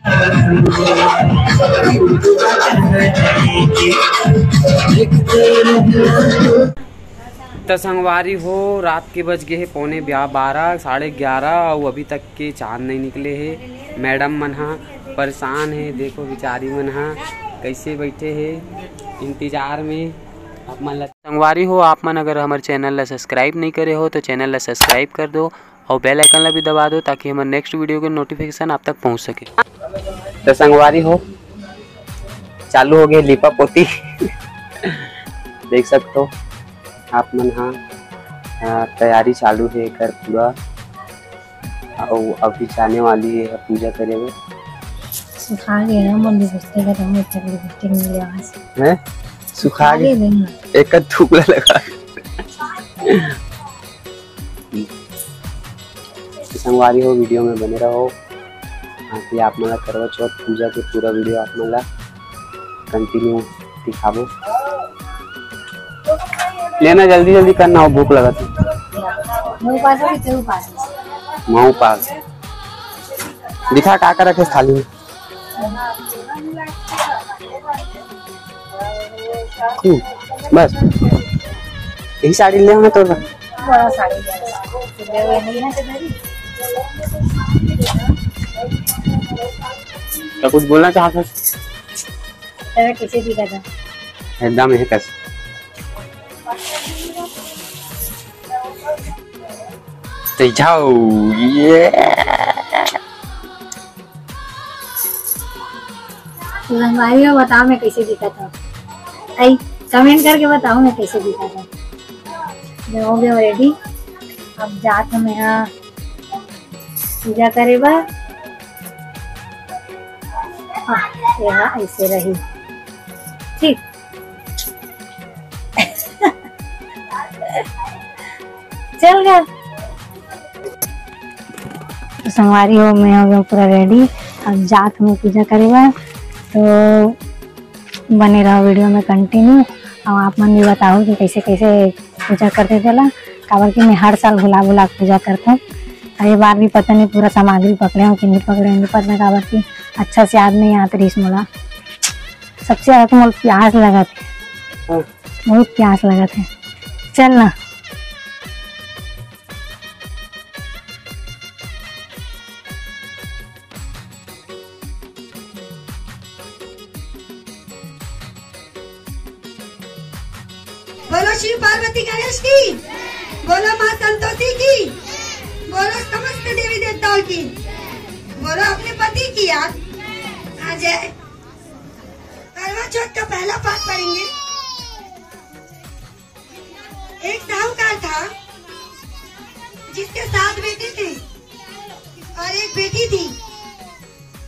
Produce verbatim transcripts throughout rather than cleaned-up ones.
त संगवारी हो, रात के बज गे हे पौने ब्या-, बारह, साढ़े ग्यारह, अउ अभी तक के चांद नहीं निकले हे। मैडम मन हा परेशान हे, देखो बेचारी मन हा कैसे बैठे हे इंतजार में। आप मन ला, संगवारी हो, आप मन अगर हमर चैनल ला सब्सक्राइब नहीं करे हो तो चैनल ला सब्सक्राइब कर दो और बेल आइकन ला भी दबा दो, ताकि हमर नेक्स्ट वीडियो के नोटिफिकेशन आप तक पहुंच सके। तो संगवारी हो, चालू हो गए लिपा पोती। देख सकते हो आप मन हा, आ, तैयारी चालू है एकर पूरा। अउ अभी जाने वाली है पूजा करे बर। सुखा गया ना, मन भी गुस्से का, तो मैं चल गुस्से में ले आवाज। हैं? सुखा गया। एक का थूकला लगा। संगवारी हो, वीडियो में बने रहो, ताकि आप मन ला करवा चौथ पूजा के पूरा वीडियो आप मन ला कंटिन्यू दिखाबो। लेना, जल्दी जल्दी करना हो, भूख लगत हे। मैं उपास हूँ, तेरे उपास। मैं उपास। दिखा का का रखे थाली में। हम्म, बस यही साड़ी ले, मैं तो बड़ा साड़ी ले। तो कुछ बोलना चाहते हैं? तेरा कैसे दिखा था? एकदम यही कैसे। तो जाओ, ये। तो संगवारी हो, बताओ मैं कैसे दिखा था। आई, कमेंट करके बताओ मैं कैसे दिखा था। मैं हो गया रेडी, अब जात हूँ मैं यहाँ पूजा करे बर। हाँ, यहाँ ऐसे रही, ठीक। चल गा। तो संगवारी हो, मैं हो गया पूरा रेडी, अब जात हूँ पूजा करे बर। तो बने रहो वीडियो में कंटिन्यू, और आप मन भी बताओ कि कैसे कैसे पूजा करते थे ला, काबर कि मैं हर साल भुला भुला के पूजा करता हूँ। और ये बार भी पता नहीं पूरा सामग्री पकड़े हो कि नहीं पकड़े हो, नहीं पता, काबर कि अच्छा से याद नहीं आत रहीस मोला। सबसे ज्यादा तो मोला प्यास लगत हे, हाँ। बहुत प्यास लगत हे। चल ना। बोलो शिव पार्वती गणेश की, बोलो माँ संतोषी की, बोलो समस्त देवी देवताओं की, बोलो अपने पति की यार। हाँ, जय। करवा चौथ का पहला पाठ पढ़ेंगे। एक साहूकार था, जिसके सात बेटे थे और एक बेटी थी।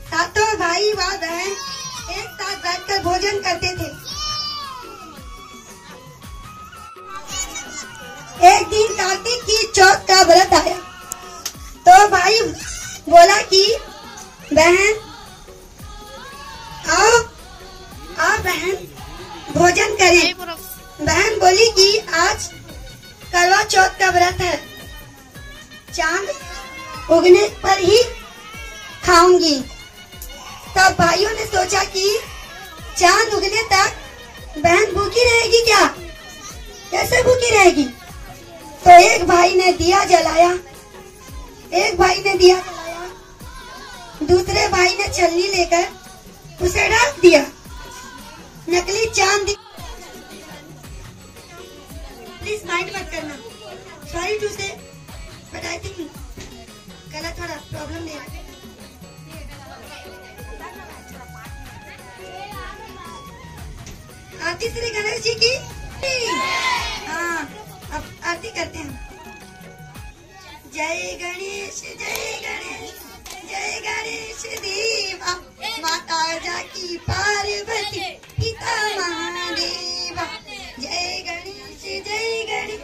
सातों भाई व बहन एक साथ बैठकर भोजन करते थे। एक दिन कार्तिक की चौथ का व्रत आया, तो भाई बोला कि बहन, आओ, आओ बहन, भोजन करें। बहन बोली कि आज करवा चौथ का व्रत है, चांद उगने पर ही खाऊंगी। तब भाइयों ने सोचा कि चांद उगने तक बहन भूखी रहेगी क्या? कैसे भूखी रहेगी? तो एक भाई ने दिया जलाया, एक भाई ने दिया जलाया, दूसरे भाई ने छलनी लेकर उसे ढक दिया। नकली चांद दि-, प्लीज माइंड मत करना, सॉरी टू से, बट आई थिंक गला थोड़ा प्रॉब्लम दे रहा है। आरती श्री गणेश जी की। हाँ, अब आरती करते हैं। जय गणेश, जय गणेश, जय गणेश देवा, माता जाकी पार्वती, पिता महादेवा। जय गणेश, जय गणेश,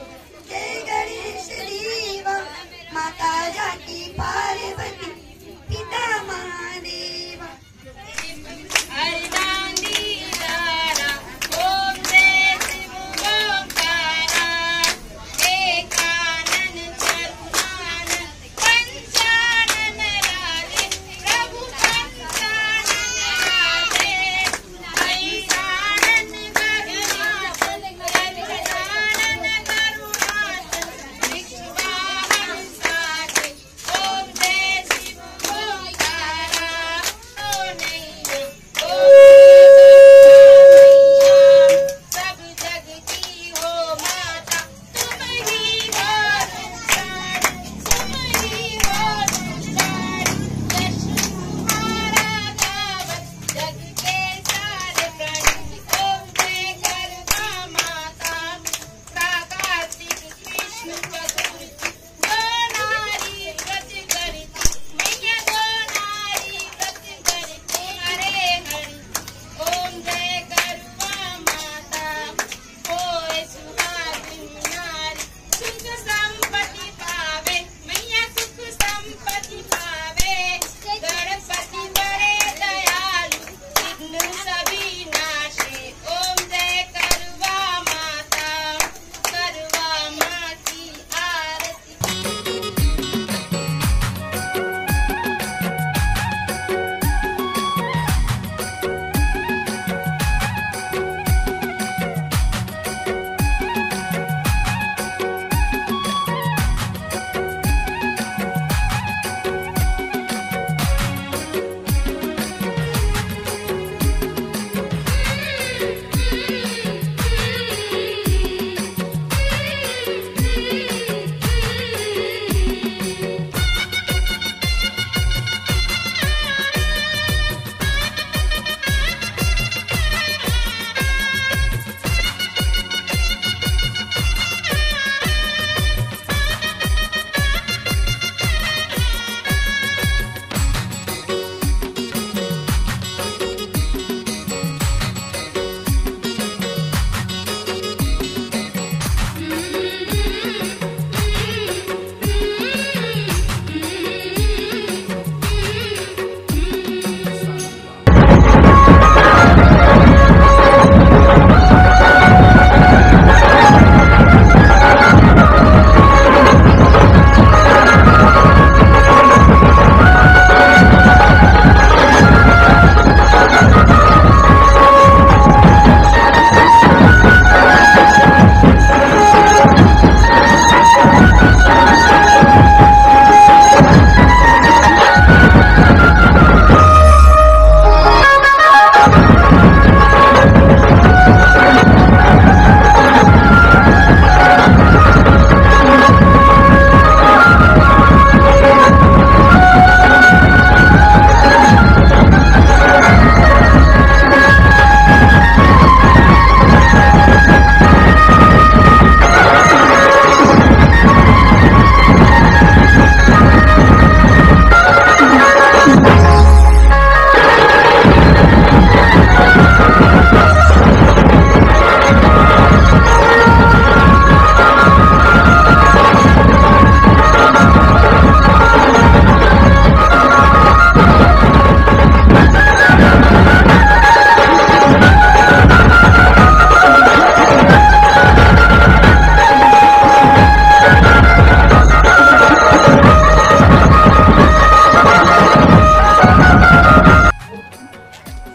जय गणेश देवा, माता जाकी पार्वती, पिता महादेवा।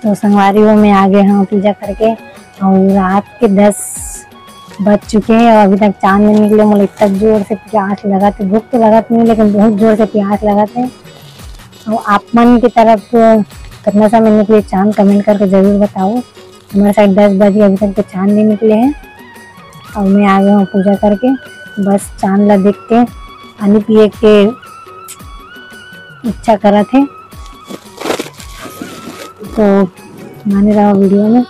तो संगवारी हो, मैं आ गे हंव पूजा करके, अउ रात के दस बज चुके हे अउ अभी तक चांद नइ निकले। मोला इतना जोर से प्यास लगत हे, भूख तो लगत नइ, लेकिन बहुत जोर से प्यास लगत हे। अउ आप मन के तरफ कतना समय निकले चांद, comment करके जरूर बताओ। हमर side दस बजे, अभी तक तो चांद नइ निकले हे। अउ मैं आ गे हंव पूजा करके, बस चांद ला देख के पानी पिए के इच्छा करत हे। तो बने रहो video में।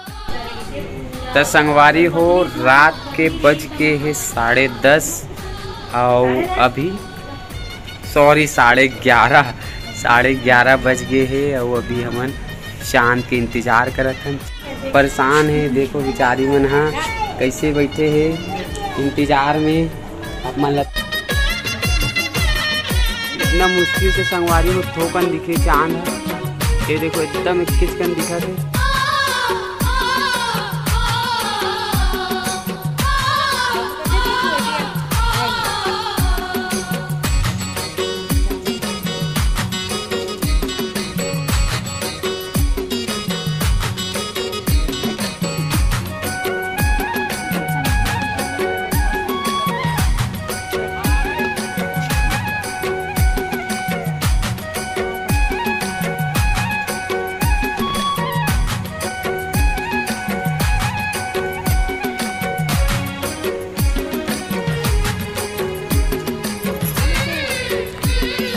त संगवारी हो, रात के बज गे हे साढ़े दस, अउ अभी, sorry, साढ़े ग्यारह, साढ़े ग्यारह बज गे हे, अउ अभी हमन चांद के इंतजार करत हन। परेशान हे, देखो बेचारी मन ह कइसे बइठे हे इंतजार में। आप मन ल इतना मुश्किल से संगवारी हो थोकन दिखे चांद ह। ये देखो, एकदम एक्केच कन दिखत हे।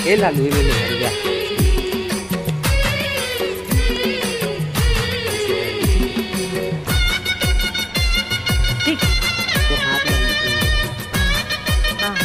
ए लालू, ए ले ले, जा। ठीक। तो हाथ लगा। हाँ।